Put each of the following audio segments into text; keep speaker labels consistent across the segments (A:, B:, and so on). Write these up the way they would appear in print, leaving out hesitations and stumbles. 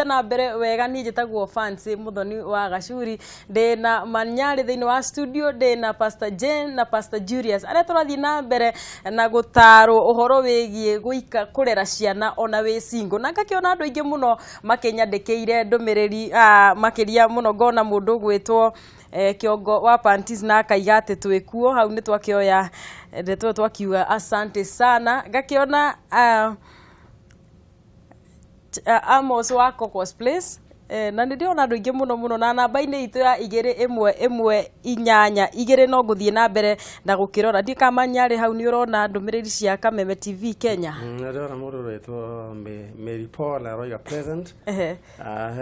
A: Na mbere wega. Niĩ njĩtagwo Fancy Mũthoni wa Gacuri, ndĩna Manyarĩ thĩinĩ wa studio, ndĩna Pastor Jane na Pastor Julius, arĩa tũrathiĩ na mbere na gũtarwo ũhoro wĩgiĩ gũika kũrera ciana ona wĩ single. Na ngakĩona andũ aingĩ mũno makĩnyandĩkĩire ndũmĩrĩri, makĩria mũno ngona mũndũ ũgwĩtwo kĩongo wa panties na akaiga atĩ twĩkuo hau. Nĩ twakĩoya ndeto ĩyo, twakiuga asante sana. Ngakĩona Amos wa Cocos Place, na nĩ ndĩrona andũ aingĩ mũno mũno na namba-inĩ itũ ya 21182 no ngũthiĩ na mbere na gũkĩrora. Ndiĩ kana Manyarĩ hau nĩ ũrona ndũmĩrĩri cia Kameme TV Kenya.
B: Ndĩrona mũndũ ũretwo Mary Paul aroiga present. He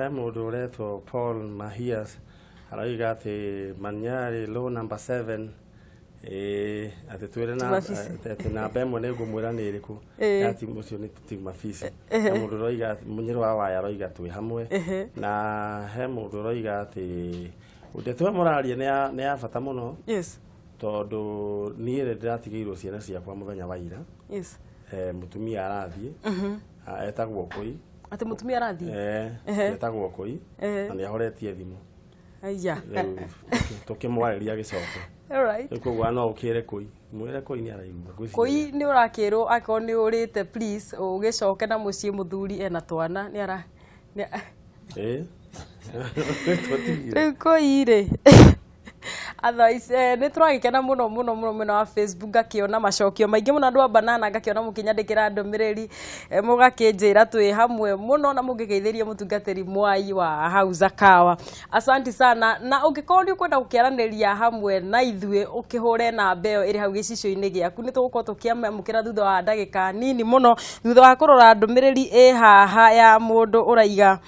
B: mũndũ ũretwo Paul Mahias aroiga atĩ Manyarĩ low number 7, atĩ twĩre na
A: Mabisi.
B: Atĩ namba 1 nĩ ngũmwĩra nĩ ĩrĩkũ. Ya timu ũcio nĩ timu mabisi. Na mũndũ ũroiga Mũnyĩrĩ wa Waya aroiga twĩ hamwe. Na he mũndũ ũroiga atĩ ndeto ĩyo mũraria nĩ ya bata mũno, tondũ niĩ nĩ ndĩratigĩirwo ciana ciakwa mũthenya wa ira. Mũtumia arathiĩ. Etagwo Kũi.
A: Atĩ mũtumia arathiĩ?
B: Etagwo Kũi. Na nĩ ahoretie thimũ.
A: Aya.
B: Rĩu tũkĩmwarĩria agĩcoka. Rĩu koguo no ũkĩre Kũi, mwĩre Kũi nĩ araigua, ngwĩciria.
A: Kũi nĩ ũrakĩrwo akorwo nĩ ũrĩte, please ũgĩcoke na mũciĩ, mũthuri ena twana nĩ ara
B: Tũtigire.
A: Rĩu Kũi rĩ, otherwise nĩ tũragĩkena mũno mũno mũno. Mwena wa Facebook ngakĩona macokio maingĩ mũno, andũ a banana ngakĩona mũkĩnyandĩkĩra ndũmĩrĩri, mũgakĩnjĩra twĩ hamwe mũno na mũngĩgeithĩria mũtungatĩri Mwai wa hau Zakawa. Asanti sana. Na ũngĩkorwo nĩ ũkwenda gũkĩaranĩria hamwe na ithuĩ, ũkĩhũre namba ĩyo ĩrĩ hau gĩcicio-inĩ gĩaku, nĩ tũgũkorwo tũkĩamũkĩra thutha wa ndagĩka nini mũno, thutha wa kũrora ndũmĩrĩri ĩ haha ya mũndũ ũraiga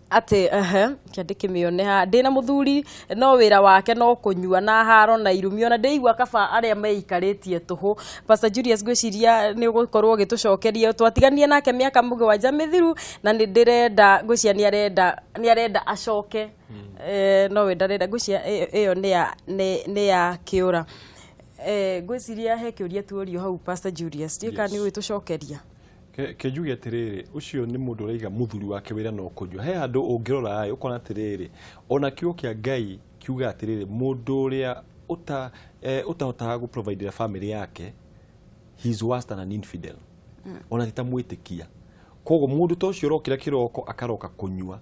A: atĩ ehe kĩa ndĩkĩmĩone haha: "Ndĩna mũthuri no wĩra wake no kũnyua na haro na irumi, ona ndĩigua kaba arĩa meikarĩtie tũhũ." Pastor Julius, ngwĩciria nĩ ũgũkorwo ũgĩtũcokeria. Twatiganie nake mĩaka 7 mĩthiru na nĩ ndĩrenda, ngwĩciria nĩ arenda acoke. No we ndarenda. Ngwĩciria ĩyo nĩ ya kĩũra. Ngwĩciria he kĩũria tuorio hau, Pastor Julius, ndiũĩ kana nĩ ũgĩtũcokeria.
C: Ke njuge atĩrĩrĩ, ũcio nĩ mũndũ ũraiga mũthuri wake wĩra no kũnyua. He handũ ũngĩrora ĩ ũkona atĩrĩrĩ, ona kiugo kĩa Ngai kiuga atĩrĩrĩ, mũndũ ũrĩa ũtahotaga gũprovidera family yake, he is worse than an infidel, ona ti ta mwĩtĩkia. Koguo mũndũ ta ũcio ũrokĩra kĩroko akaroka kũnyua,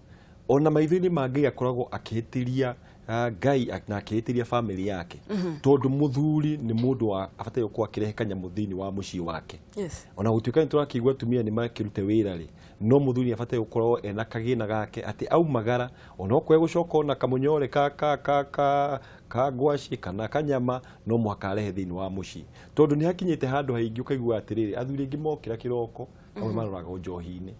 C: ona maitho-inĩ ma Ngai akoragwo akĩhĩtĩria Ngai na akĩhĩtĩria family yake, tondũ mũthuri nĩ mũndũ wa abataire gũkorwo akĩrehe kanyamũ thĩinĩ wa mũciĩ wake. Ona gũtuĩka nĩ tũrakĩigua atumia nĩ makĩrute wĩra rĩ, no mũthuri nĩ abataire gũkorwo ena kagĩna gake, atĩ aumagara ona okorwo egũcoka ona kamũnyore ka ngwaci kana kanyama, no mũhaka arehe thĩinĩ wa mũciĩ, tondũ nĩ hakinyĩte handũ haingĩ ũkaigua atĩrĩrĩ, athuri aingĩ mokĩra kĩroko amwe maroraga njohi-inĩ,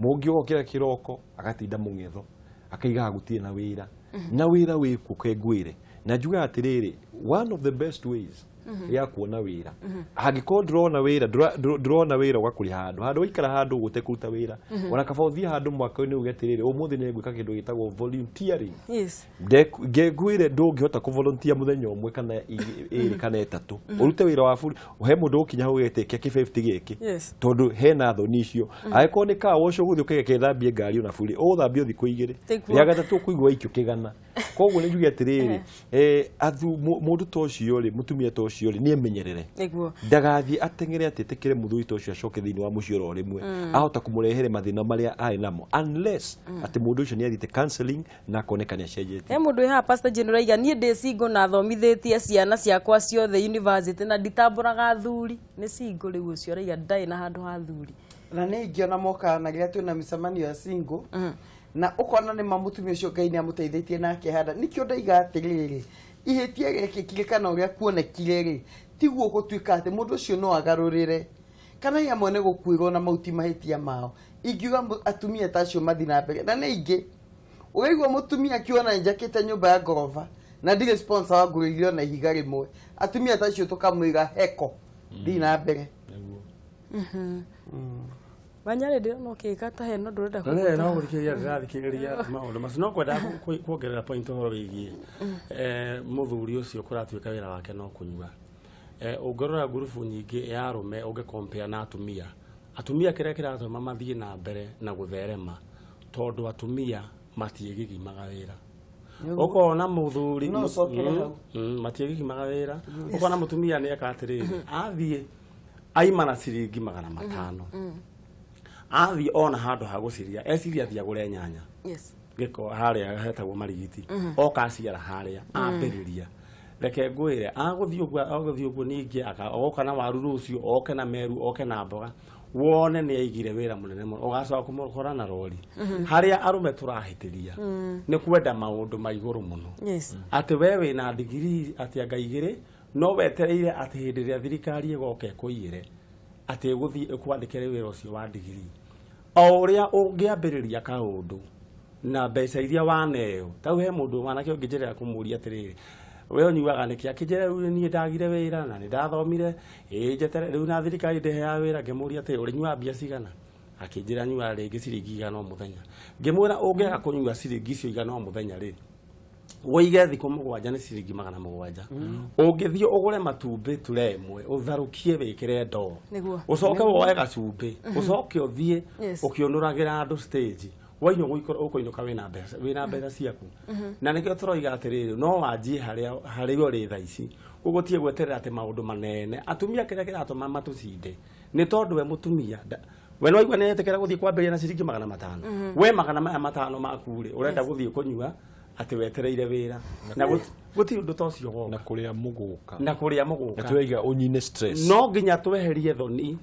C: mũngĩ ũgokĩra kĩroko agatinda mũng'etho akaigaga gũtirĩ na wĩra, na wĩra wĩkuo. Kengwĩre na njugaga atĩrĩrĩ, one of the best ways ya kuona wĩra, angĩkorwo ndũrona wĩra, ndũrona wĩra ũgakũrĩha handũ waikara handũ ũguo ũtekũruta wĩra, ona kaba ũthiĩ handũ mwaka-inĩ uge atĩrĩrĩ, ũmũthĩ nĩ ngwĩka kĩndũ gĩtagwo volunteering. Ngwĩre ndũngĩhota kũvolunteer mũthenya ũmwe kana 2 kana 3 ũrute wĩra wa buri he mũndũ ũkinya hau gete kĩa kĩbĩbti gĩkĩ, tondũ hena thoni icio. Angĩkorwo nĩ car wash ũgũthiĩ ũkaiga kethambie ngari ona buri, ũgũthambio thikũ 2. Rĩa gatatũ ũkũigua waikio kĩgana. Koguo nĩ njuge atĩrĩrĩ, mũndũ ta ũcio rĩ, mũtumia ta ũcio rĩ, nĩ emenyerere, ndagathiĩ ateng'ere atĩ etĩkĩre mũthuri ta ũcio acoke thĩinĩ wa mũciĩ oro rĩmwe. Ahota kũmũrehere mathĩna marĩa arĩ namo, unless atĩ mũndũ ũcio nĩ athiĩte counseling na akoneka nĩ acenjetie.
A: He mũndũ wĩ haha, Pastor Jane, ũraiga: "Niĩ ndĩ single na thomithĩtie ciana ciakwa ciothe university na nditambũraga athuri." Nĩ single rĩu ũcio ũraiga ndarĩ na handũ ha athuri.
D: Na nĩ ingĩona mokaga na rĩrĩa twĩna mĩcemanio ya single, na ũkona nĩ ma mũtumia ũcio Ngai nĩ amũteithĩtie na akehanda. Nĩkĩo ndaiga atĩrĩrĩ, ihĩtia rĩekĩkire kana ũrĩa kuonekire rĩ, tiguo gũtuĩka atĩ mũndũ ũcio no agarũrĩre, kana hihi amwe nĩ gũkuĩrwo na mau ti mahĩtia mao. Ingiuga atumia ta acio mathiĩ na mbere. Na nĩ ingĩ ũraigua mũtumia akiona njakĩte nyũmba ya ngoroba na ndirĩ sponsor wa ngũrĩire ona ihiga rĩmwe. Atumia ta acio tũkamwĩra heko, thiĩ na mbere.
A: Manyarĩ, ndĩrona ũkĩka ta he no ndũrenda.
B: Na nĩ no gũthikĩrĩria ndĩrathikĩrĩria maũndũ macio, no kwendaga kuongerera point ũhoro wĩgiĩ mũthuri ũcio kũratuĩka wĩra wake no kũnyua. Ũngĩrora ngurubu nyingĩ ya arũme, ũngĩ compare na atumia, atumia kĩrĩa kĩratũma mathiĩ na mbere na gũtherema. Tondũ atumia matiĩgigimaga wĩra. Ũkona mũthuri
D: No ũcokere hau.
B: Matiĩgigimaga wĩra. Ũkona mũtumia nĩ eka atĩrĩrĩ, athiĩ aima na ciringi 500, athiĩ ona handũ ha gũciria, eciria athiĩ agũre nyanya gĩko harĩa hetagwo marigiti, oka aciara harĩa ambĩrĩria. Reke ngwĩre, agũthiĩ ũguo, agũthiĩ ũguo, ningĩ oka na waru rũciũ, oke na meru, oke na mboga, wone nĩ aigire wĩra mũnene mũno, ũgacoka kũmũkora na rori. Harĩa arũme tũrahĩtĩria nĩ kwenda maũndũ ma igũrũ mũno, atĩ we wĩna ndigiri atĩ anga igĩrĩ, no wetereire atĩ hĩndĩ ĩrĩa thirikari ĩgoka ĩkũiyĩre atĩ ĩgũthiĩ ĩkwandĩkĩre wĩra ũcio wa ndigiri. O ũrĩa ũngĩambĩrĩria kaũndũ na mbeca iria waneo, tau he mũndũ wanake ũngĩnjĩrĩra kũmũria atĩrĩrĩ, we ũnyuaga nĩkĩ? Akĩnjĩra, rĩu niĩ ndagire wĩra na nĩ ndathomire, ĩĩ njetere rĩu na thirikari ndĩheaga wĩra. Ngĩmũria atĩrĩ, ũrĩnyuaga mbia cigana? Akĩnjĩra nyuaga rĩngĩ ciringi 100 o mũthenya. Ngĩmwĩra, ũngĩaga kũnyua ciringi icio 100 o mũthenya rĩ, wũige thikũ 7 nĩ ciringi 700, ũngĩthiĩ ũgũre matumbĩ ture ĩmwe, ũtharũkie, wĩkĩre ndoo, ũcoke woe gacumbĩ, ũcoke ũthiĩ ũkĩũnũragĩra andũ stage, wainũ ũkũinũka wĩna mbeca ciaku. Na nĩkĩo tũroiga atĩrĩrĩ, no wanjie harĩa harĩa ũrĩ thaa ici, ũgũtige gweterera atĩ maũndũ manene. Atumia, kĩrĩa kĩratũma matũcinde nĩ tondũ we mũtumia we no aigua nĩ etĩkĩra gũthiĩ kwambĩrĩria na ciringi 500. We magana maya matano maku rĩ, ũrenda gũthiĩ kũnyua atĩ wetereire wĩra, na gũtirĩ ũndũ ta ũcio woka.
C: Na kũrĩa mũgũka.
B: Na kũrĩa mũgũka.
C: Na tũraiga ũnyine stress.
B: No nginya tweherie thoni,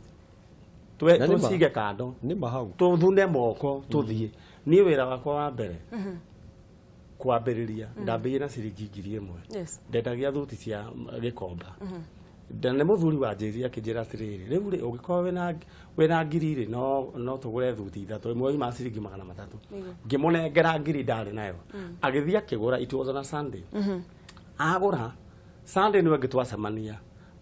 C: Na nĩ ma.
B: tũcige kando,
C: nĩ ma hau.
B: Tũthune moko, tũthiĩ. Niĩ wĩra wakwa wa mbere kwambĩrĩria, ndambĩrĩirie na ciringi 1000. Ndendagia thuti cia gĩkomba, na nĩ mũthuri wanjĩrire, akĩnjĩra atĩrĩrĩ, rĩu rĩ, ũngĩkorwo wĩna ngiri rĩ, no tũgũre thuti ithatũ, ĩmwe yuma ciringi 300. Ngĩmũnengera ngiri ndarĩ nayo, agĩthiĩ akĩgũra. It was on a Sunday. Agũra Sunday nĩwe ĩngĩ twacemania,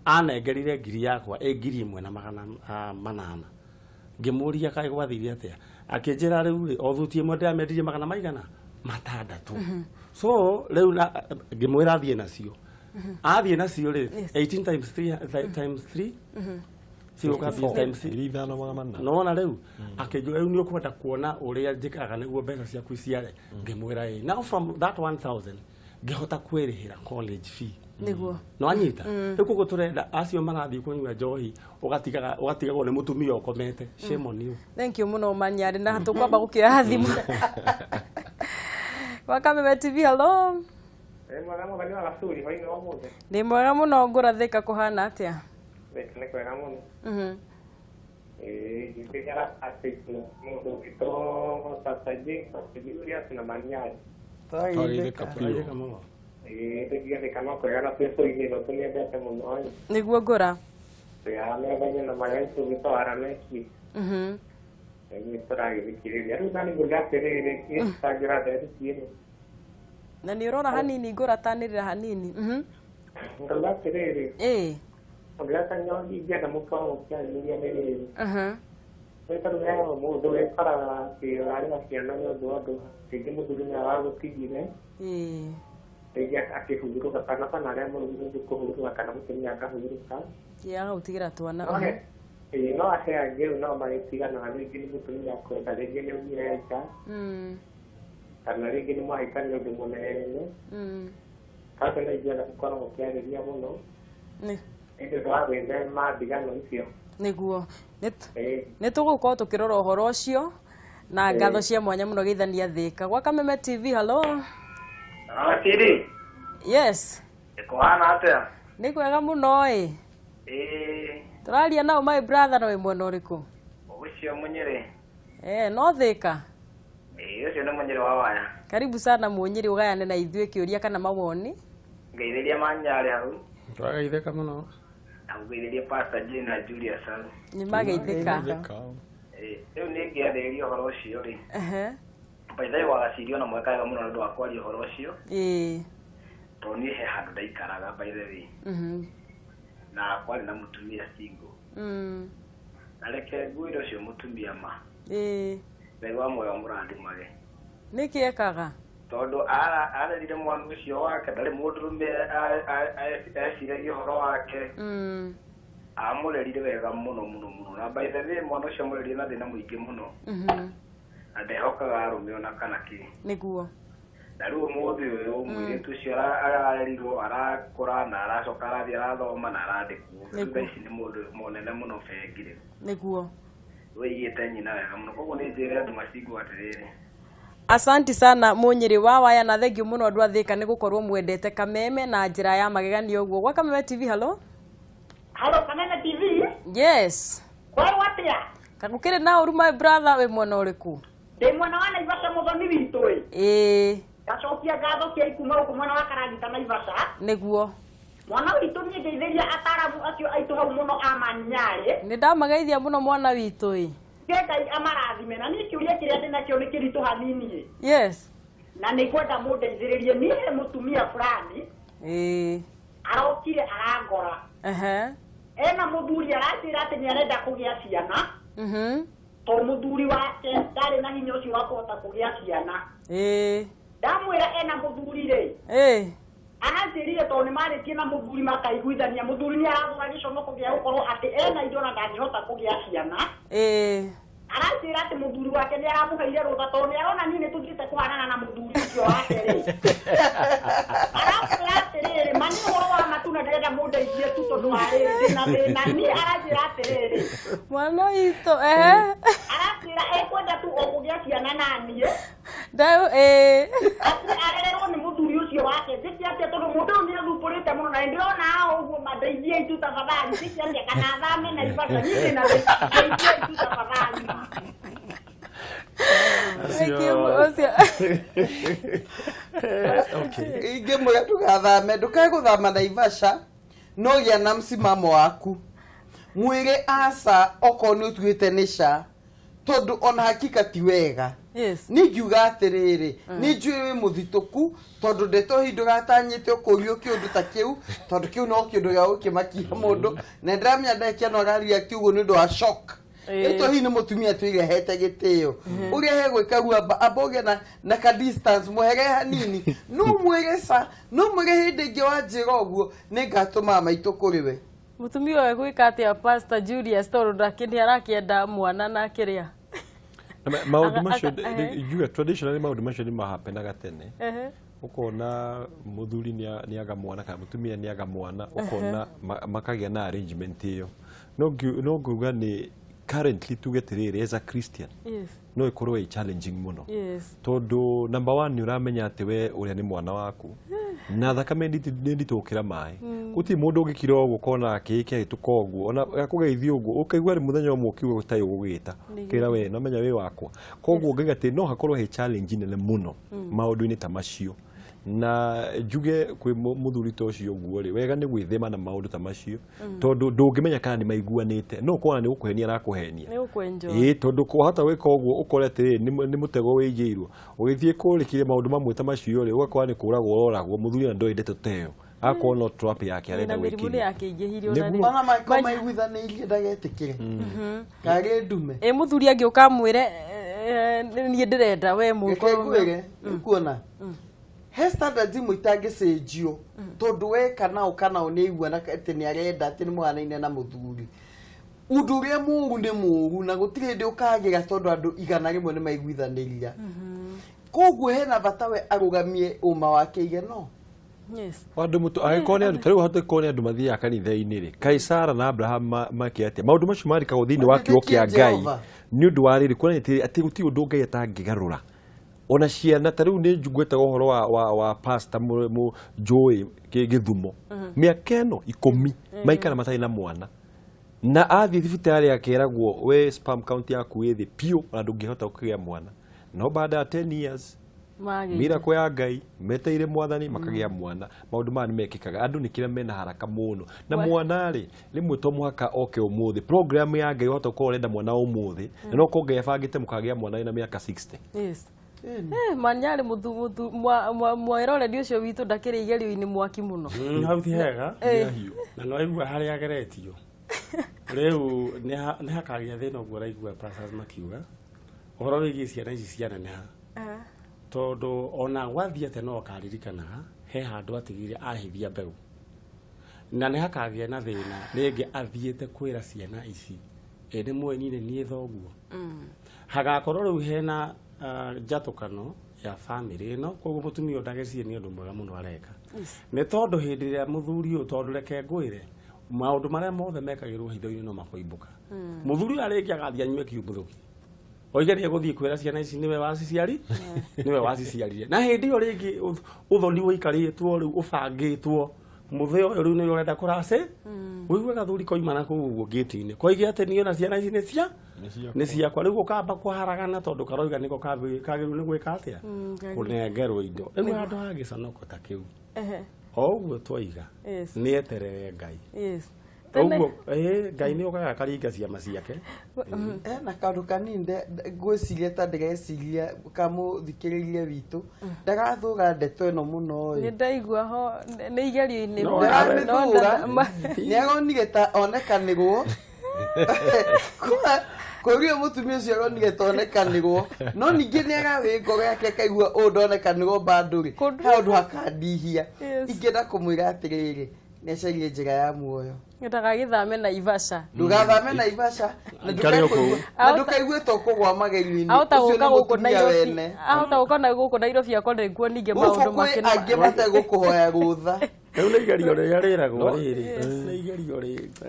B: anengerire ngiri yakwa ĩ 1800. Ngĩmũria, kaĩ gwathire atĩa? Akĩnjĩra, rĩu rĩ, o thuti ĩmwe ndĩramĩendirie magana maigana matandatũ. So rĩu ngĩmwĩra athiĩ nacio, athiĩ nacio rĩ, 18 times 3 times 3 cigũka times
C: 5400.
B: Nona rĩu akĩnjũra, rĩu nĩ ũkwenda kuona ũrĩa njĩkaga nĩguo mbeca ciaku iciare? Ngĩmwĩra ĩ. Now from that 1000 ngĩhota kwĩrĩhĩra college fee. No anyita rĩu, koguo tũrenda acio marathiĩ kũnyua njohi, ũgatigaga ũgatigagwo nĩ mũtumia ũkomete. Shame on you.
A: Thank you muno Manyarĩ, na tũkwamba gũkĩoya thimũ wa Kameme TV. Hello.
E: Mwega mũthani wa gacuri hwainĩ wa ũmũthĩ.
A: Ndĩ mwega mũno ngũrathĩka, kũhana atĩa?
E: Thĩka nĩ kwega mũno. Ĩĩ njĩkĩra atĩ mũndũ witũ Pastor J, Pastor Julius na Maniari.
C: Twageithĩka biũ.
B: Twageithĩka mũno.
E: Ĩĩ tũkigathĩka no kwega na twĩ bũrũri-inĩ ĩno tũmĩendete mũno ĩ.
A: Nĩguo ngũra.
E: Twĩ metha-inĩ na marĩa tũgĩtwo Arameki. Nĩ tũragĩthikĩrĩria. Rĩu nani ngũria atĩrĩrĩ, gĩcangĩra ndereti ĩno.
A: Na nĩ ũrora hanini ngũra, tanĩrĩra hanini.
E: Ngauga atĩrĩrĩ, ũngĩaca ingĩenda mũkorwo mũkĩarĩrĩria nĩ rĩrĩ. Nĩ tondũ he mũndũ wĩkoraga atĩ ũrarera ciana nĩ ũndũ wa ũndũ rĩngĩ mũthuri nĩwe wagũtigire, rĩngĩ akĩhurũka, kana arĩa mũrũme nĩ kũhurũka kana mũtumia akahurũka.
A: Ĩĩ, agagũtigĩra twana.
E: No ĩĩ, no he angĩ rĩu nao magĩtiganaga, rĩngĩ nĩ mũtumia kwenda, rĩngĩ nĩ aumire nja, kana rĩngĩ nĩ mwahĩtania ũndũ mũnene. Kwanza nĩ ingĩenda gũkorwo mũkĩarĩria mũno nĩ ũndũ wa gwĩthema ndigano icio.
A: Nĩguo.
E: Ĩĩ.
A: Nĩ tũgũkorwo tũkĩrora ũhoro ũcio na ngatho cia mwanya mũno. Geithania Thĩka gwa Kameme TV. Hello.
F: Akiri,
A: Yes.
F: kũhana atĩa?
A: Nĩ kwega mũno ĩ.
F: Ĩĩ,
A: Tũraria nao my brother, na wĩ mwena ũrĩkũ?
F: Ũcio Mũnyĩrĩ.
A: Eh, no Thĩka.
F: Ĩĩ, ũcio nĩ Mũnyĩrĩ wa waya.
A: Karibu sana Mũnyĩrĩ, ũgayane na ithuĩ kĩũria kana mawoni.
F: Ngeithĩria Manyarĩ hau,
B: Twageithĩka mũno.
F: Na ngũgeithĩria Pastor Jane na Julius hau.
A: Nĩ mageithĩka.
F: Ĩĩ, rĩu nĩ ngĩarĩrĩria ũhoro ũcio rĩ. By the way, wagacirio na mweka wega mũno nĩ ũndũ wa kwaria ũhoro ũcio, tondũ niĩ he handũ ndaikaraga, by the way, na kwarĩ na mũtumia single. Na reke ngwĩre, ũcio mũtumia ma, Ngai wa muoyo mũrathimage.
A: Nĩkĩ ekaga?
F: Tondũ arerire mwana ũcio wake, ndarĩ mũndũrũme eciragia ũhoro wake. Amũrerire wega mũno mũno mũno, na by the way, mwana ũcio amũrerire na thĩna mũingĩ mũno.
E: Na ndehokaga arũme ona kana kĩ.
A: Nĩguo.
E: Na rĩu ũmũthĩ ũyũ mũirĩtu ũcio ararerirwo, arakũra na aracoka arathiĩ arathoma na arandĩkwo. Rĩu thaa ici nĩ mũndũ mũnene mũno bengi rĩu.
A: Nĩguo.
E: Wĩigĩte nyina wega mũno, koguo nĩ njĩre andũ macingwo atĩrĩrĩ.
A: Asanti sana Mũnyĩrĩ wa Waya, na thengiũ mũno andũ a Thĩka nĩ gũkorwo mwendete Kameme na njĩra ya mageganio ũguo. Gwa Kameme TV, hello.
G: Halo, Kameme TV.
A: Yes.
G: Kwerwo atĩa?
A: Gũkĩrĩ na ũru, my brother, wĩ mwena ũrĩkũ?
G: Ndĩ mwena wa Naivasha, mũthoni witũ ĩ.
A: Ĩĩ.
G: Ngacokia ngatho cia kuma gũkũ mwena wa Karagita Naivasha.
A: Nĩguo.
G: Mwana witũ, niĩ ngeithĩria ataramu acio aitũ hau mũno a Manyarĩ.
A: Nĩ ndamageithia mũno, mwana witũ ĩ.
G: Ke Ngai amarathime. Na niĩ kĩũria kĩrĩa ndĩnakĩo nĩ kĩritũ hanini ĩ.
A: Yes.
G: Na nĩ ngwenda mũndeithĩrĩrie. Niĩ he mũtumia fulani
A: Ĩĩ.
G: arokire arangora. Ena mũthuri, aranjĩra atĩ nĩ arenda kũgĩa ciana. To mũthuri wake ndarĩ na hinya ũcio wa kũhota kũgĩa ciana.
A: Ĩĩ.
G: Ndamwĩra ena mũthuri rĩ,
A: Ĩĩ.
G: aranjĩrire tondũ nĩ marĩtie na mũthuri makaiguithania, mũthuri nĩ aragũra gĩconoko gĩa gũkorwo atĩ ena indo na ndangĩhota kũgĩa ciana.
A: Ĩĩ.
G: Aranjĩra atĩ mũthuri wake nĩ aramũheire rũtha tondũ nĩ arona niĩ nĩ tũthiĩte kũhanana na mũthuri ũcio wake rĩ. Aramwĩra atĩrĩrĩ, ma nĩ ũhoro wa matu na ndĩrenda mũndeithie tu tondũ wa rĩrĩ ndĩna thĩna. Niĩ aranjĩra atĩrĩrĩ,
A: Mwana witũ, ehe.
G: Aranjĩra ekwenda tu o kũgĩa ciana na niĩ.
A: Ndaũ ĩĩ.
G: Atĩ arererwo nĩ mũthuri ũcio wake. Njĩke atĩa tondũ mũndũ ũyũ nĩ athumbũrĩte mũno na nĩndĩrona haha ũguo? Mandeithie itu tafadhali. Njĩke atĩa kana thame Naivasha? Niĩ ndĩna thĩna, ndeithie itu tafadhali.
A: Ũcio.
D: Ingĩmwĩra ndũgathame, ndũkae gũthama Naivasha, no gĩa na msimamo waku, mwĩre aca okorwo nĩ ũtuĩte nĩ ca, tondũ ona hakika ti wega. Niĩ ngiuga atĩrĩrĩ, nĩ njũĩ wĩ mũthitũku tondũ ndeto hihi ndũgatanyĩte ũkũrio kĩũndũ ta kĩu, tondũ kĩu no kĩũndũ gĩa gũkĩmakia mũndũ, na ndĩramenya ndagĩka ĩno arareact ũguo nĩ ũndũ wa shock. Ĩto hihi nĩ mũtumia twĩrehete gĩtĩo ũrĩa hegwĩka gu amba amba ũgĩe na ka distance, mwehere hanini, no mwĩre ca, no mwĩre hĩndĩ ĩngĩ wanjĩra ũguo nĩ ngatũma maitũ kũrĩ we.
A: Mũtumia ũyũ egwĩka atĩa, Pastor Julius, tondũ nĩ arakĩenda mwana na kĩrĩa?
C: Maũndũ macio njuge traditionally maũndũ macio nĩ mahapenaga tene. Ũkona mũthuri nĩ aga mwana kana mũtumia nĩ aga mwana, ũkona makagĩa na arrangement ĩyo. No nguga nĩ currently, tuge atĩrĩrĩ, as a Christian, no ĩkorwo ĩ challenging mũno, tondũ number one nĩ ũramenya atĩ we ũrĩa nĩ mwana waku na thakame nĩ nditũ gũkĩra maĩ. Gũtirĩ mũndũ ũngĩkira ũguo ũkona kĩĩ kĩahĩtũka ũguo, ona akũgeithia ũguo ũkaigua rĩ mũthenya ũmwe ũkiuga gũtarĩ ũgũgĩta kĩra we nomenya wĩ wakwa. Koguo ngaiga atĩ no hakorwo he challenge nene mũno maũndũ-inĩ ta macio, na njuge kwĩ mũthuri ta ũcio ũguo rĩ, wega nĩ gwĩthema na maũndũ ta macio, tondũ ndũngĩmenya kana nĩ maiguanĩte, no ũkona nĩ gũkũhenia arakũhenia.
A: Nĩ gũkwenjwo.
C: Ĩĩ, tondũ wahota gwĩka ũguo ũkore atĩrĩrĩ nĩ mũtego wĩigĩirwo ũgĩthiĩ kũrĩkire maũndũ mamwe ta macio rĩ, ũgakora nĩ kũragwo ũroragwo. Mũthuri ona ndoĩ ndeto ta ĩyo, agakorwo no trap yake arenda
A: Na mĩrimũ nĩ
C: gwĩkĩria.
A: yakĩingĩhire ona
C: Nĩguo.
A: rĩ.
D: Ona mangĩkorwo maiguithanĩirie, ndagetĩkĩre karĩ ndume.
A: Ĩ mũthuri angĩũka amwĩre, "Niĩ ndĩrenda we
D: Reke
A: mũkorwo
D: ngwĩre, nĩkuona he standards imwe itangĩcenjio, tondũ we kana ũ kana ũ nĩ aiguana atĩ nĩ arenda, atĩ nĩ mũhanaine na mũthuri. Ũndũ ũrĩa mũũru nĩ mũũru na gũtirĩ hĩndĩ ũkagĩra, tondũ andũ 100 nĩ maiguithanĩria. Koguo hena bata we arũgamie ũma wake ige no.
C: Andũ mũtu angĩkorwo nĩ andũ ta rĩu hata korwo nĩ andũ mathiaga kanitha-inĩ rĩ, kaĩ Sara na Abraham make atĩa? Maũndũ macio marikagwo thĩinĩ wa kiugo kĩa
D: Matĩtĩkie
C: Ngai
D: Jehova.
C: Nĩ ũndũ wa rĩrĩ kuonania atĩ gũtirĩ ũndũ Ngai atangĩgarũra ona ciana. Ta rĩu nĩ ngwetaga ũhoro wa pastor njũĩ gĩthumo, mĩaka ĩno 10 maikara matarĩ na mwana, na athiĩ thibitarĩ akeragwo we sperm count yaku ĩ thĩ piũ, ona ndũngĩhota kũgĩa mwana. No baada ya 10 years,
A: Magĩte.
C: miracle ya Ngai, meteire mwathani makagĩa mwana. Maũndũ maya nĩ mekĩkaga, andũ nĩ kĩrĩa mena haraka mũno na mwana rĩ, rĩmwe to mũhaka oke ũmũthĩ. Program ya Ngai, wahota gũkorwo ũrenda mwana ũmũthĩ na no korwo Ngai abangĩte mũkagĩa mwana wĩna mĩaka 60.
A: Yes. Manyarĩ mũthu mweroreri ũcio witũ ndakĩrĩ igerio-inĩ mwaki mũno.
B: Hau ti hega na no aigua harĩa ageretio rĩu nĩ hakagĩa thĩna ũguo ũraigua pastors makiuga ũhoro wĩgiĩ ciana ici cianeneha, tondũ ona gwathiĩ atĩa no akaririkanaga he handũ atigire ahithia mbeũ, na nĩ hakagĩa na thĩna rĩngĩ athiĩte kwĩra ciana ici, ĩ nĩ mũĩ niĩ nĩ niĩ thoguo. Hagakorwo rĩu hena Njatũkano ya family ĩno. Koguo mũtumia ũyũ ndagecirie nĩ ũndũ mwega mũno areka, nĩ tondũ hĩndĩ ĩrĩa mũthuri ũyũ, tondũ reke ngwĩre, maũndũ marĩa mothe mekagĩrwo hitho-inĩ no makoimbũka. Mũthuri ũyũ arĩngĩ agathiĩ anyue kiumbuthũki, oige nĩ egũthiĩ kwĩra ciana ici nĩwe waciciari, nĩwe waciciarire, na hĩndĩ ĩyo rĩngĩ ũthoni ũikarĩtwo rĩu ũbangĩtwo mũthĩ ũyũ rĩu nĩwe ũrenda kũraci ũigue gathuri koima na kũu ũguo ngĩti-inĩ koige atĩ niĩ ona ciana ici nĩ cia nĩ ciakwa. Rĩu ũkamba kũharagana tondũ karoiga nĩko kagĩrĩirwo nĩ gwĩka atĩa, kũnengerwo indo. Rĩu handũ ha gĩconoko ta kĩu, o ũguo twaiga, nĩ eterere Ngai. Ũguo Ngai nĩ okaga akaringa ciama ciake.
D: Hena kaũndũ kanini ngwĩciria ta ndĩreciria kamũthikĩrĩria witũ ndagathũra ndeto ĩno mũno.
A: Nĩ
D: ĩ
A: ndaigua ho nĩ igerio-inĩ.
B: No,
D: Ndaramĩthũra nĩ aronire ta onekanĩrwo kũria mũtumia ũcio, aronire ta onekanĩrwo, no ningĩ nĩ arawĩ ngoro yake akaigua ũũ ndonekanĩrwo bado rĩ he ũndũ hakandihia. Ingĩenda kũmwĩra atĩrĩrĩ, nĩ acarie njĩra ya muoyo.
A: Ndagagĩthame Naivasha.
D: Ndũgathame Naivasha na
B: Aikare o kũu.
D: Na ndũkaigue ta ũkũgwa magerio-inĩ.
A: Ahota
D: Ũcio
A: gũka
D: nĩ
A: gũkũ
D: mũtumia
A: Nairobi,
D: wene.
A: ahota gũka na gũkũ Nairobi akorwo kuo ningĩ
D: Gũkũ
A: maũndũ
D: kwĩ
A: makĩno.
D: angĩ mategũkũhoya rũtha.
B: Rĩu nĩ igerio rĩrĩa rĩragwo rĩrĩ nĩ igerio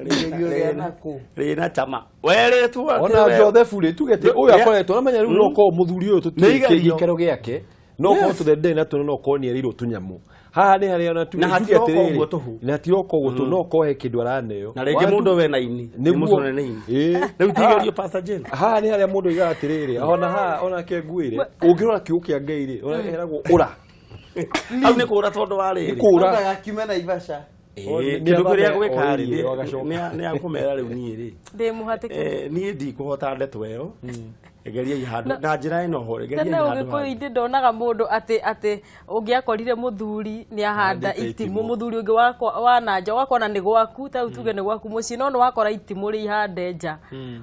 D: Igerio rĩa nakũ?
B: Rĩna cama werĩtwo atĩ
C: Ona Jothefu rĩ, tuge atĩ ũyũ akoretwo namenya rĩu no korwo mũthuri ũyũ
B: Nĩ
C: tũtiũĩ
B: igerio.
C: gĩikaro gĩake, no korwo tũthe ndarĩ na tũno, no korwo nĩ erĩirwo tũnyamũ haha nĩ harĩa ona tuge
B: Na
C: tuge
B: hatiroka
C: atĩrĩrĩ,
B: ũguo tũhũ.
C: Na hatiroka ũguo tũhũ, no korwo he kĩndũ araneo.
B: Na rĩngĩ mũndũ wena ini nĩ
C: Nĩguo.
B: mũcone nĩ ini. Rĩu ti igerio, Pastor Jane.
C: Haha nĩ harĩa mũndũ oigaga atĩrĩrĩ, ona haha onake nguĩre ũngĩrora kiugo kĩa Ngai rĩ, ona eragwo ũra.
B: Hau nĩ kũra tondũ wa rĩrĩ.
C: Kũra.
D: Ndagakiume Naivasha.
C: Nĩ
B: Kĩndũ kĩrĩa
C: athame
B: gwĩka rĩ
C: oirie, agacoka.
B: nĩ akũmera rĩu niĩ rĩ
A: Ndĩ mũhatĩke.
B: Niĩ ndikũhota ndeto ĩyo, geriai handũ na njĩra ĩno ho, geriai
A: Tene
B: handũ hangĩ.
A: ũgĩkũyũ-inĩ ndonaga mũndũ atĩ ũngĩakorire mũthuri nĩ ahanda
C: Ahandĩte
A: itimũ,
C: itimũ.
A: Mũthuri ũngĩ wa na nja ũgakona nĩ gwaku, ta rĩu tuge nĩ gwaku mũciĩ, no nĩ wakora itimũ rĩ ihande nja,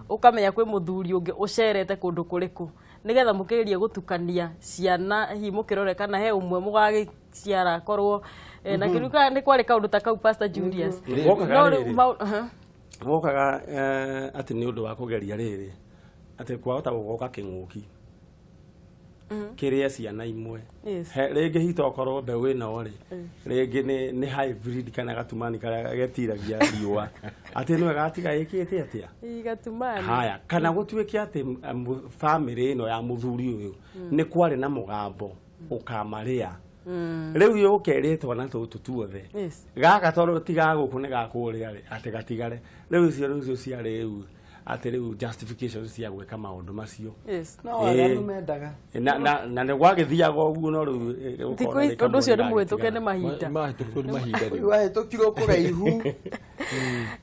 A: ũkamenya kwĩ mũthuri ũngĩ ũcerete kũndũ kũrĩkũ, nĩgetha mũkĩgerie gũtukania ciana, hihi mũkĩrore kana he ũmwe mũgagĩciara akorwo na kĩrĩu, kana nĩ kwarĩ kaũndũ ta kau, Pastor Julius?
B: Wokaga
A: No rĩu
B: rĩrĩ. Wokaga atĩ nĩ ũndũ wa kũgeria rĩrĩ, atĩ kwahota gũgoka kĩng'ũki kĩrĩe ciana imwe. Rĩngĩ hito okorwo mbeũ ĩno rĩ, rĩngĩ nĩ hybrid kana gatumani karĩa getiragia riũa, atĩ nĩwe gatiga ĩkĩte atĩa.
A: Ĩ, gatumani.
B: Haya, kana gũtuĩke atĩ family ĩno ya mũthuri ũyũ nĩ kwarĩ na mũgambo ũkamarĩa, rĩu yũke twana tũtũ tuothe gaka tondũ ti ga gũkũ nĩ gakũrĩa rĩ, atĩ gatigare. Rĩu icio rĩu icio ciarĩ rĩu atĩ rĩu justification cia gwĩka maũndũ macio.
D: No waganu mendaga.
B: Na nĩ gwagĩthiaga ũguo, no rĩu
A: Thikũ
B: ũkona
A: ici
B: rĩ
A: ũndũ ũcio nĩ
B: kamũndũ
A: mũhĩtũke nĩ
B: gagĩtigara.
A: mahinda.
C: Mahĩtũkio nĩ mahinda
D: Ũyũ
C: rĩu.
D: wahĩtũkirwo kũraihu.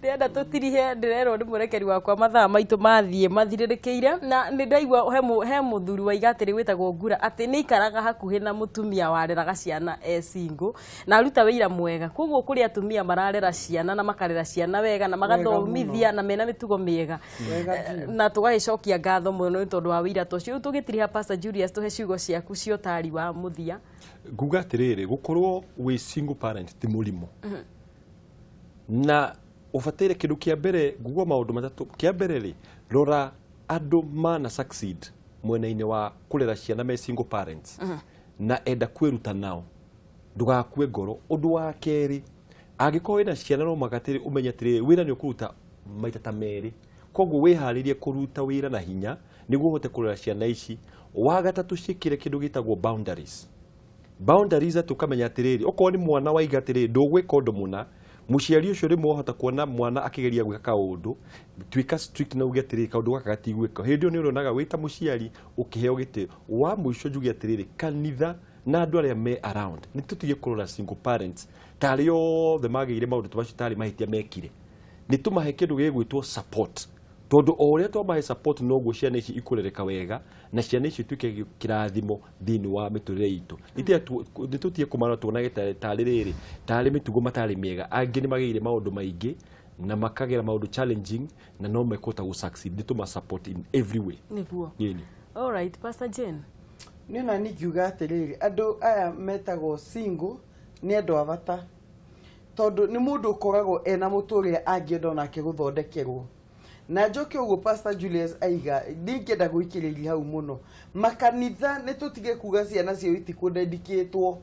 A: Ndĩrenda tũtirihe, ndĩrerwo nĩ mũrekeri wakwa mathaa maitũ mathiĩ mathirĩrĩkĩire, na nĩ ndaigua he mũthuri waiga atĩrĩ wĩtagwo Ngura atĩ nĩ aikaraga hakuhĩ na mũtumia wareraga ciana e single na aruta wĩira mwega. Koguo kũrĩ atumia mararera ciana na makarera ciana wega na magathomithia na mena mĩtugo mĩega.
D: Wega biũ.
A: Na tũgagĩcokia ngatho mũno nĩ tondũ wa wĩira ta ũcio. Rĩu tũgĩtiriha, Pastor Julius, tũhe ciugo ciaku cia ũtari wa mũthia.
C: Nguga atĩrĩrĩ, gũkorwo wĩ single parent ti mũrimũ, na ũbataire kĩndũ kĩa mbere, nguga maũndũ matatũ. Kĩa mbere rĩ, rora andũ mana succeed mwena-inĩ wa kũrera ciana me single parents na enda kwĩruta nao, ndũgakue ngoro. Ũndũ wa kerĩ, angĩkorwo wĩna ciana, no mũhaka atĩrĩ ũmenye atĩrĩrĩ, wĩra nĩ ũkũruta maita ta merĩ, koguo wĩharĩrie kũruta wĩra na hinya nĩguo ũhote kũrera ciana ici. Wa gatatũ, ciĩkĩre kĩndũ gĩtagwo boundaries. Boundaries atĩ ũkamenya atĩrĩrĩ, okorwo nĩ mwana waiga atĩrĩrĩ, ndũgwĩka ũndũ mũna, mũciari ũcio rĩmwe wahota kuona mwana akĩgeria gwĩka kaũndũ, tuĩka strict na uge atĩrĩrĩ, kaũndũ gaka gatigwĩka. Hĩndĩ ĩyo nĩ ũrĩonaga wĩ ta mũciari ũkĩheo gĩtĩo. Wa mũico, njuge atĩrĩrĩ, kanitha na andũ arĩa me around, nĩ tũtige kũrora single parents tarĩ othe magĩire maũndũ ta macio tarĩ mahĩtia mekire. Nĩ tũmahe kĩndũ gĩgwĩtwo support, tondũ o ũrĩa twamahe support noguo ciana ici ikũrereka wega na ciana ici ituĩke kĩrathimo thĩinĩ wa mĩtũrĩre itũ. Nĩ tũtige kũmarora tuonage tarĩ rĩrĩ tarĩ mĩtugo matarĩ mĩega. Angĩ nĩ magĩire maũndũ maingĩ na makagera maũndũ challenging na no mekũhota gũ succeed. Nĩ tũma support in every way.
A: Nĩguo.
C: Ĩni.
A: Alright, Pastor Jane.
D: Niĩ ona ningiuga atĩrĩrĩ, andũ aya metagwo single nĩ andũ a bata, tondũ nĩ mũndũ ũkoragwo ena mũtũrĩre angĩenda onake gũthondekerwo. Na njoke ũguo Pastor Julius aiga, ndingĩenda gũikĩrĩria hau mũno. Makanitha nĩ tũtige kuga ciana ciao itikũndendikĩtwo,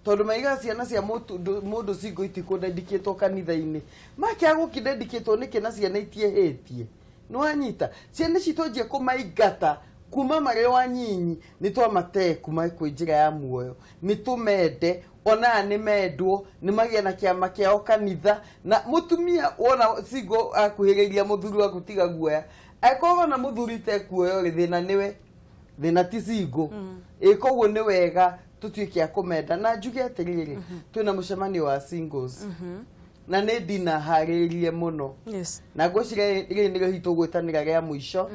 D: tondũ maigaga ciana cia mũndũ single itikũndendikĩtwo kanitha-inĩ. Makĩaga gũkĩndendikĩtwo nĩkĩ na ciana itiehĩtie? Nĩwanyita? Ciana ici twanjia kũmaingata kuma marĩ o anyinyi, nĩ twamatee kuma kwĩ njĩra ya muoyo. Nĩ tũmende, ona aya nĩ mendwo, nĩ magĩe na kĩama kĩao kanitha. Na mũtumia wona single akuhĩrĩiria mũthuri waku tiga guoya. Angĩkorwo wona mũthuri tekuoya rĩ, thĩna nĩwe, thĩna ti single. Ĩ koguo nĩ wega tũtuĩke a kũmenda. Na njuge atĩrĩrĩ, twĩna mũcemanio wa singles na nĩ ndina harĩrie mũno. Na ngwĩciria rĩrĩ nĩrĩo hihi tũgwĩtanĩra rĩa mũico,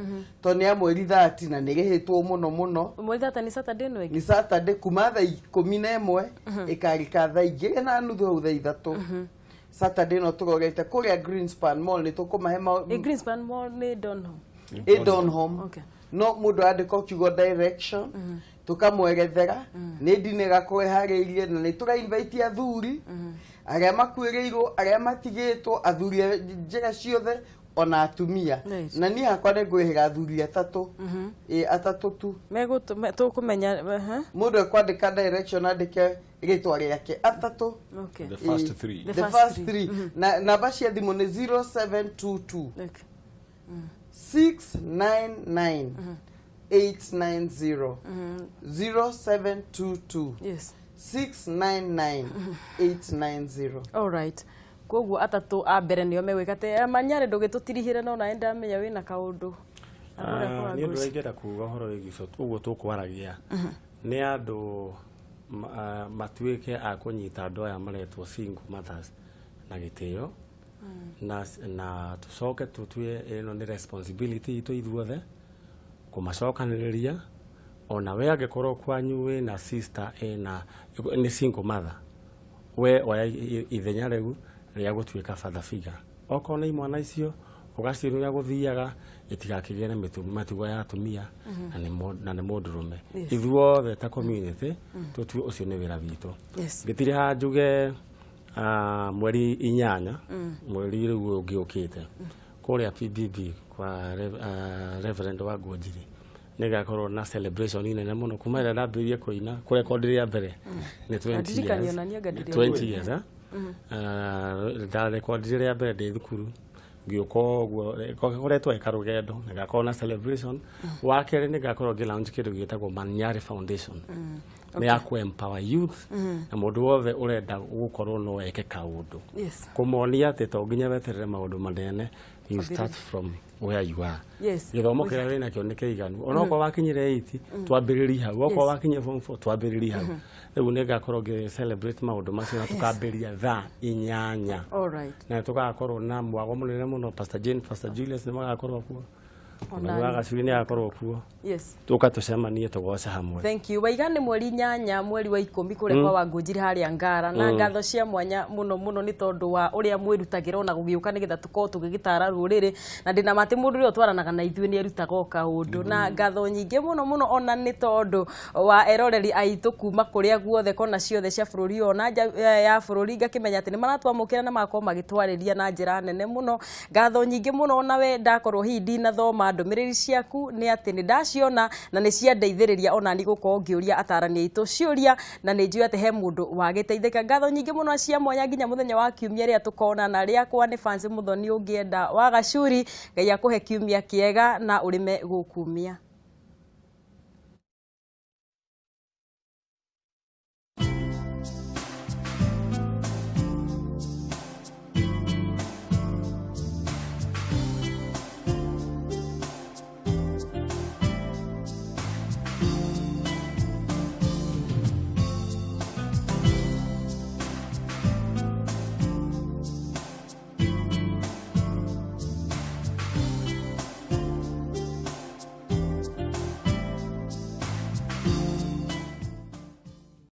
D: tondũ nĩ ya mweri 30 na nĩ rĩhĩtwo mũno mũno.
A: Mweri 30 nĩ Saturday ĩno ĩngĩ?
D: Nĩ Saturday kuma thaa 11 ĩkarĩka thaa 2:30 hau thaa 3. Saturday ĩno tũrorete kũrĩa Greenspan Mall, nĩ tũkũmahe
A: Ĩ Greenspan Mall nĩ Donholm?
D: Ĩ Donholm. No mũndũ andĩka kiugo direction, tũkamwerethera. Nĩ ndina ĩgakorwo ĩharĩirie na nĩ tũra invite athuri arĩa makuĩrĩirwo, arĩa matigĩtwo, athuri a njĩra ciothe, ona atumia. Na niĩ hakwa nĩ ngwĩhĩra athuri atatũ. Ĩ atatũ tu.
A: Tũkũmenya.
D: Mũndũ ekwandĩka direction, andĩke rĩtwa rĩake, atatũ.
C: The first three.
D: The first three. Na namba cia thimũ nĩ 0722 699 890, 0722 699 890.
A: Alright. Koguo atatũ a mbere nĩo megwĩka atĩ Manyarĩ, ndũgĩtũtirihĩre, no nawe ndamenya wĩna kaũndũ.
B: Niĩ ũndũ ũrĩa ingĩenda kuga ũhoro wĩgiĩ ũcio ũguo tũkwaragia nĩ andũ matuĩke a kũnyita andũ aya maretwo single mothers na gĩtĩo, na tũcoke tũtue ĩno nĩ responsibility itũ ithuothe kũmacokanĩrĩria. Ona we angĩkorwo kwanyu wĩna sister ĩna nĩ single mother, we oya ithenya rĩu rĩa gũtuĩka father figure. Okorwo nĩ imwana icio, ũgaciĩra ũrĩa gũthiaga, itigakĩgĩe na mĩtugo ya atumia na nĩ mũndũrũme. Ithuothe ta community tũtue ũcio nĩ wĩra witũ. Ngĩtirĩ haha njuge mweri 8, mweri rĩu ũngĩ ũkĩte, kũrĩa PBB kwa Reverend wa Ngũnjiri nĩgakorwo na celebration nene mũno kuma rĩrĩa ndambĩrĩirie kũina kũrekondi rĩa mbere nĩ 20
A: Ndirikania
B: years.
A: Ona niĩ anga ndĩrĩ
B: 20 years, eh? Ndarekondire rĩa mbere ndĩ thukuru, ngĩũka ũguo koretwo ĩ karũgendo. Nĩgakorwo na celebration. Wa kerĩ, nĩgakorwo ngĩ launch kĩndũ gĩtagwo Manyari Foundation, nĩ ya kũ empower youth na mũndũ wothe ũrenda gũkorwo no eke kaũndũ, kũmonia atĩ to nginya weterere maũndũ manene, you start from where you are. Gĩthomo kĩrĩa wĩnakĩo nĩ kĩiganu. Ona okorwo wakinyire 8, twambĩrĩrie hau. Okorwo wakinyire form 4, twambĩrĩrie hau. Rĩu nĩ ngakorwo ngĩ celebrate maũndũ macio na tũkambĩrĩria thaa 8. Na tũgakorwo na mwago mũnene mũno. Pastor Jane, Pastor Julius nĩ magakorwo kuo, ona
A: Ona
B: wa Gacuri nĩ agakorwo kuo. Tũka tũcemanie, tũgoce hamwe.
A: Thank you. Waiga nĩ mweri 8 mweri wa 10 kũrĩa kwa Wangũnjiri harĩa Ngara. Na ngatho cia mwanya mũno mũno nĩ tondũ wa ũrĩa mwĩrutagĩra ona gũgĩũka nĩgetha tũkorwo tũgĩgĩtara rũrĩrĩ, na ndĩna ma atĩ mũndũ ũrĩa ũtwaranaga na ithuĩ nĩ erutaga o kaũndũ. Na ngatho nyingĩ mũno mũno ona nĩ tondũ wa eroreri aitũ kuma kũrĩa guothe, kona ciothe cia bũrũri ũyũ na nja ya bũrũri, ngakĩmenya atĩ nĩ maratwamũkĩra na magakorwo magĩtwarĩria na njĩra nene mũno. Ngatho nyingĩ mũno ona we ndakorwo hihi ndinathoma ndũmĩrĩri ciaku, nĩ atĩ nĩ ndaciona na nĩ ciandeithĩrĩria ona ni gũkorwo ngĩũria atarani aitũ ciũria, na nĩ njũĩ atĩ he mũndũ wagĩteithĩka. Ngatho nyingĩ mũno cia mwanya nginya mũthenya wa kiumia rĩrĩa tũkonana. Rĩakwa nĩ Fancy Mũthoni, ũngĩenda wa Gacuri. Ngai akũhe kiumia kĩega na ũrĩme gũkumia.